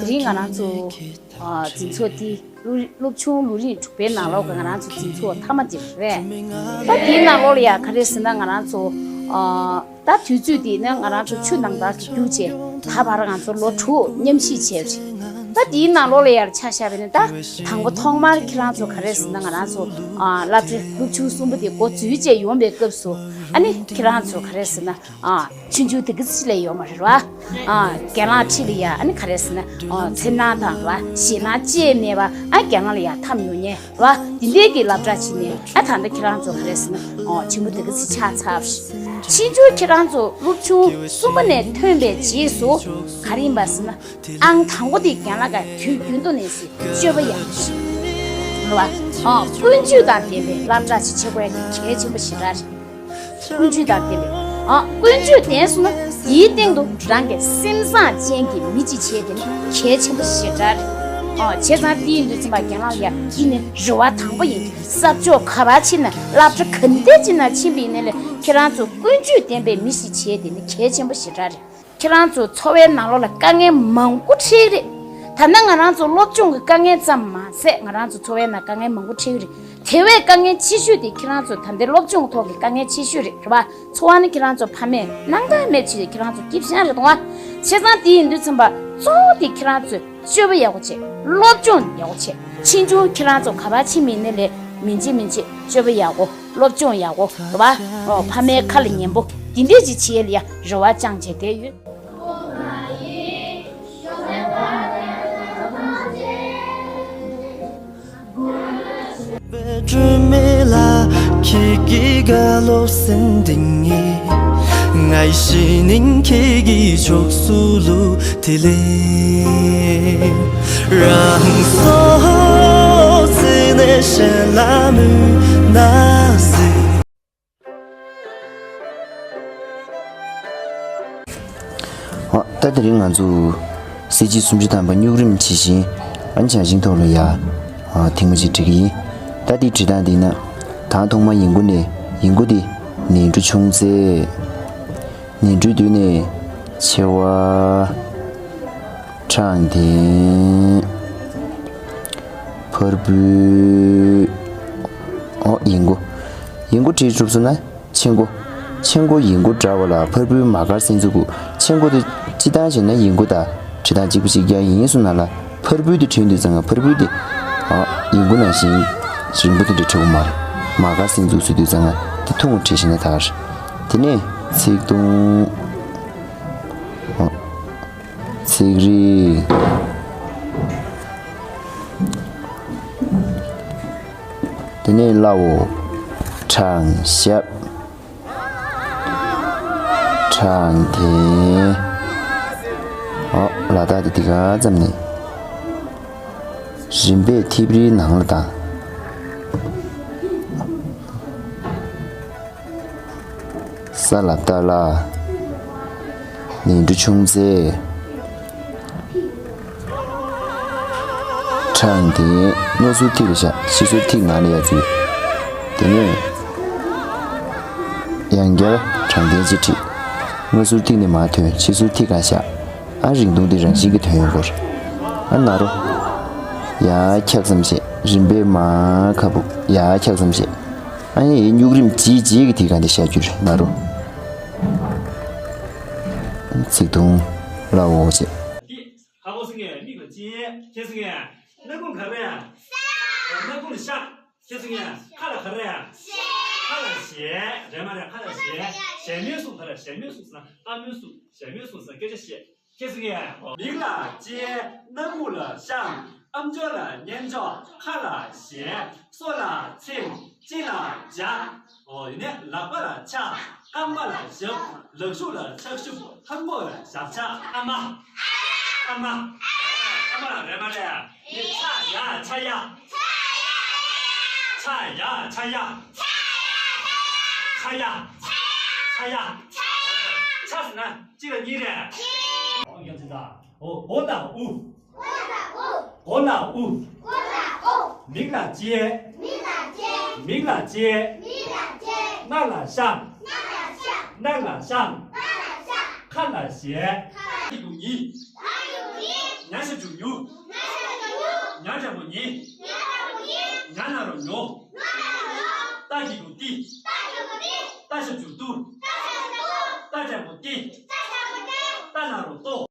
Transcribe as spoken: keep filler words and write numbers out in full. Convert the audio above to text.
དེ་ང་རང་ཚོ་ཨ་འཛིན་ཚོགས་དེ་སློབ་སློབ་ཆུང་ལོ་རིམ་དྲུག་པའི་ནང་ལོགས་ཀྱི་ང་རང་ཚོ་འཛིན་ཚོགས་མཐའ་མ་དེ་རེད། ད་དེའི་ནང་ལོགས་ལ་ཡ་ག་རེ་ཟེར་ན་ང་རང་ཚོ་ཨ་ད་དུས་ཚོད་དེ་ནི་ང་རང་ཚོ་ཆུ་ནང་ལྟར་གྱི་རྒྱུགས་བྱས་ད་བར་ང་ཚོ་ལོ་དྲུག་མཉམ་གཤིབ་བྱས་པ་རེད། ད་དེའི་ནང་ལོགས་ལ་ཡར་ཆ་བཞག་པ་ཡིན་ན་ད་དང་པོ་ཐོག་མར་ཁྱེད་རང་ཚོ་ག་རེ་ཟེར་ན་ང་རང་ཚོ་ཨ་སློབ་གྲྭ་སློབ་ཆུང་གསུམ་པ་དེ་འགོ་འཛུགས་བྱས་ཡོང་པའི་སྐབས་སུ་ཨ་ནི་ཁྱེད་རང་ཚོ་ག་རེ་ཟེར་ན། ཨ་ཆུང་ཆུང་དེ་གི་ཚིག་ལས་ཡོད་མ་རེད་བ། ཨ་རྒན་ལགས་ཁྲིད་ལ་ཡ་ཨ་ནི་ག་རེ་ཟེར་ན་ཨ་འཚེར་སྣང་དང་བ་ཞེད་སྣང་ཅི་ཡང་མེད་པ་ཨ་རྒན་ལགས་ལ་ཡ་འཐམ་ཡོང་ཉེ་བ་དེ་འདྲའི་གི་སློབ་གྲྭ་ཅིག་ནས་ཨ་ད་ལྟ་ཁྱེད་རང་ཚོ་ག་རེ་ཟེར་ན་ཨ་ཆེན་པོ་དེ་གི་ཚིག་ཆགས་ཚར་བ་རེད། ཆུང་ཆུང་ཁྱེད་རང་ཚོ་སློབ་ཆུང་གསུམ་པ་ནས་ཐོན་པའི་རྗེས་སུ་ག་རེ་ཡིན་པ་ཟེར་ན་ཨང་དང་པོ་དེ་རྒན་ལགས་ཀྱི་དུས་རྒྱུན་དུ་ནས་སི་སྤྱོད་པ་ཡག་པོ་ཞིག་རེད་བ། ཨ་ཀུན་སྤྱོད་དང་ལྡན་པའི་སློབ་གྲྭ་ཞིག་བྱེད་དགོས་ཡ་དེ་གལ་ཆེན་པོ་ཞེ་དྲག་རེད། ཀུན་སྤྱོད་དང་ལྡན་པའི་ཨ་ཀུན་སྤྱོད་ལྡན་སོང་ན་དེའི་སྟེང་དུ་རང་གི་སེམས་བཟང་ཅན་གྱི་མི་གཅིག་བྱས་ཏེ་ནི་གལ་ཆེན་པོ་ཞེ་དྲག་རེད། ཨ་བྱས་ཙང་དེ་ཡིན་དུས་ཙམ་པ་རྒན་ལགས་ཡ་འདི་ནི་རེ་བ་དང་པོ་ཡིན། གསར་ཕྱོགས་ག་པར་ཕྱིན་ན་སློབ་གྲྭ་ག་འདྲ་ཅིག་ན་ཕྱིན་པ་ཡིན་ན་ལས་ཁྱེད་རང་ཚོ་ཀུན་སྤྱོད་ལྡན་པའི་མི་ཞིག་བྱས་ཏེ་ནི་གལ་ཆེན་པོ་ཞེ་དྲག་རེད། ཁྱེད་རང་ཚོ་འཚོ་བའི་ནང་ལོགས་ལ་དཀའ་ངལ་མང་པོ་འཕྲད་ཀྱི་རེད། ད་ལྟ་ང་རང་ཚོ་སློབ་སྦྱོང་གི་དཀའ་ངལ་ཙམ་མ་ཟད་ང་རང་ཚོ་འཚོ་བའི་ནང་དཀའ་ངལ་མང་པོ་འཕྲད་ཀྱི་རེད། དེ་བས་དཀའ་ངལ་ཆེ་ཤོས་དེ་ཁྱེད་རང་ཚོ་ད་ལྟའི་སློབ་སྦྱོང་ཐོག་གི་དཀའ་ངལ་ཆེ་ཤོས་རེད། རེད་པ། འཚོ་བ་ནི་ཁྱེད་རང་ཚོ་ཕ་མས་སྣང་དག་མེད་བྱས་ཏེ་ཁྱེད་རང་ཚོ་སྐྱིད་པོ་ཞིག་རེད་གཏོང་བ། བྱས་ཙང་དེ་ཡིན་དུས་ཙམ་པ་གཙོ་བོ་དེ་ཁྱེད་རང་ཚོས་སྤྱོད་པ་ཡག་པོ་བྱེད། སློབ་སྦྱོང་ཡག་པོ་བྱེད། ཆེ་ཆུང་ཁྱེད་རང་ཚོ་ག་པར་ཕྱིན་མིན་ནི་ལས་མིན་ཅི་མིན་ཅི་སྤྱོད་པ་ཡག་པོ། སློབ་སྦྱོང་ཡག་པོ་རེད་པ། ཨོ་ཕ་མའི་ཁ་ལ་ཉན་པོ་འདི་འདྲས་ཅིག་བྱེད་ཡ་ལ་ཡ་རེ་བ་བཅངས་བྱས་བསྡད་ཡོད། ཨ། ད་དེ་རིང་ང་ཚོ་གསལ་བྱེད་སུམ་ཅུ་ཐམ་པ་སྨྱུག་རིམ་ཇི་བཞིན་ཨ་ནི་བྱང་ཞིང་ཐོག་ལ་ཡ་ཨ་ཐེངས་མ་གཅིག་འབྲི་གི་ཡིན། ད་དེའི་འབྲི་སྟངས་དེ་ཡིན་ན། དང་ཐོག་མ་ཡིན་མགོ་ནས། ཡིན་མགོ་དེ་ནས་འབྲུ་ཆུང་ཚེ། ནས་འབྲུ་དུས་ནས་ཆེ་བ། ཕྲེང་ལྡན། ཕུར་བུ། ཨོ་ཡིན་མགོ། ཡིན་མགོ་བྲིས་གྲུབ་སོང་ན། ཆེ་མགོ། ཆེ་མགོ་ཡིན་མགོ་འདྲ་བ་ལ་ཕུར་བུའི་མ་དཀར་སེང་ཚུགས་དགོས། ཆེ་མགོ་དེ་སྤྱི་བཏང་བྱས་ན་ཡིན་མགོ་དང་བྲིས་སྟངས་གཅིག་པ་གཅིག་རྐྱང་ཡིན་སོང་ན་ལ་ཕུར་བུ་དེ་བྲིས་དུས་ཙང་ཕུར་བུ་དེ་ཨ་ཡིན་མགོ་ནང་བཞིན་རིང་པོ་དེ་འདྲ་བྲི་དགོས་མ་རེད། མ་དཀར་སེང་ཚུགས་ཟེར་དུས་ཙང་དེ་ཐུང་བོ་བྲིས་ཤེས་ན་ད་ག་རེད། དེ་ནས་ཚིག་ཐུང་། ཨ། ཚིག་རིས། དེ་ནས་སླ་བོ། དྲང་ཞབས། དྲང་ལྡན། ཨོ། ལ་དྭགས་དེ་འདི་ག་ཙམ་ནས། རིམ་པས་ཐིབས་རིའི་ནང་ལ་དང་། ས་ལ་བཏགས་སླ། ནས་འབྲུ་ཆུང་ཚེ། དྲང་ལྡན། སྔ་ཟུར་ཐིག་ལ་བཞག་ཕྱི་ཟུར་ཐིག་ནང་ལ་ཡར་འཛུལ། དེ་ནས་ཡང་བསྐྱར་དྲང་ལྡན་ཅེས་བྲིས། སྔ་ཟུར་ཐིག་ནས་མར་ཐོན། ཕྱི་ཟུར་ཐིག་ག་བཞག་ཨ་རིང་ཐུང་དེ་རང་བཞིན་གྱིས་ཐོན་ཡོང་གི་རེད། ཨ་ན་རོ། ཡར་འཁྱག་ཙམ་བྱས། རིམ་པས་མར་ཁ་སྦུབ་ཡར་འཁྱག་ཙམ་བྱས། ཨ་ཡེ་སྨྱུག་རིམ་བྱེད་བྱེད་ཀྱི་དེ་ག་འདི་བཞག་རྒྱུ་རེད་ན་རོ། ཚིག་ཐུང་། སླ་བོ་བྱས། ཧ་གོ་སོང་ངས། མིག་ལ་ཅི་ཁྱེད་སོང་ངས། སྣ་ཁུང་ག་རེ་ཡ། སྣ་ཁུང་ལ་ཤ། ཁྱེད་སོང་ངས། ཁ་ལ་ག་རེ་ཡ། ཁ་ལ་ཞལ། རེད་མ་རེད། ཁ་ལ་ཞལ། ཞལ་མའི་གཟུགས་ག་རེ། ཞལ་མའི་གཟུགས་ཟེར་ན་ཨ་མའི་གཟུགས། ཞལ་མའི་གཟུགས་ཟེར་ན་སྐད་ཆ་བཤད། ཁྱེད་སོང་ངས། མིག་ལ་ལྕེ། སྣ་ཁུང་ལ་ཤ། ཨམ་ཅོག་ལ་སྙན་ཅོག་ཁ་ལ་ཞལ། སོ་ལ་ཚེམས། ལྕེ་ལ་ལྗགས། ཨོ་ཡིན་ནས་ལག་པ་ལ་ཕྱག་རྐང་པ་ལ་ཞབས། ལག་ཤུབས་ལ་ཕྱག་ཤུབས། ལྷམ་གོག་ལ་ཞབས་ཕྱག་ཨ་མ། ཨ་མ། ཨ་མ་རེད་མ་རེད། ནི་ཚ་ཡ་ཚ་ཡ། ཚ་ཡ་ཚ་ཡ། ཚ་ཡ། ཚ་ཡ། ཚ་ཟེར་ན་གཅིག་ལ་གཉིས་རེད། ཨོ་ཡ་ཚ་ཚ། ཨོ། འོ་ན་འུ། འོ་ན་འུ། འོ་ན་འུ། འོ་ན་འུ། མིག་ལ་ལྕེ། མིག་ལ་ལྕེ། མིག་ལ་ལྕེ། མིག་ལ་ལྕེ། སྣ་ལ་ཤ། སྣ་ལ་ཤ། སྣ་ལ་ཤ། སྣ་ལ་ཤ། ཁ་ལ་ཞལ། ཁ་ལ་ཞལ། ཨ་ཡུ་ཡི། ཨ་ཡུ་ཡི། ཉ་ཞབས་ཀྱུ་ཉུ། ཉ་ཞབས་ཀྱུ་ཉུ། ཉ་འགྲེང་བུ་ཉེ། ཉ་འགྲེང་བུ་ཉེ། ཉ་ན་རོ་ཉོ། ཉ་ན་རོ་ཉོ། ཏ་གི་གུ་ཏི། ཏ་གི་གུ་ཏི། ཏ་ཞབས་ཀྱུ་ཏུ། ཏ་ཞབས་ཀྱུ་ཏུ། ཏ་འགྲེང་བུ་ཏེ། ཏ་འགྲེང་བུ་ཏེ། ཏ་ན་རོ་ཏོ།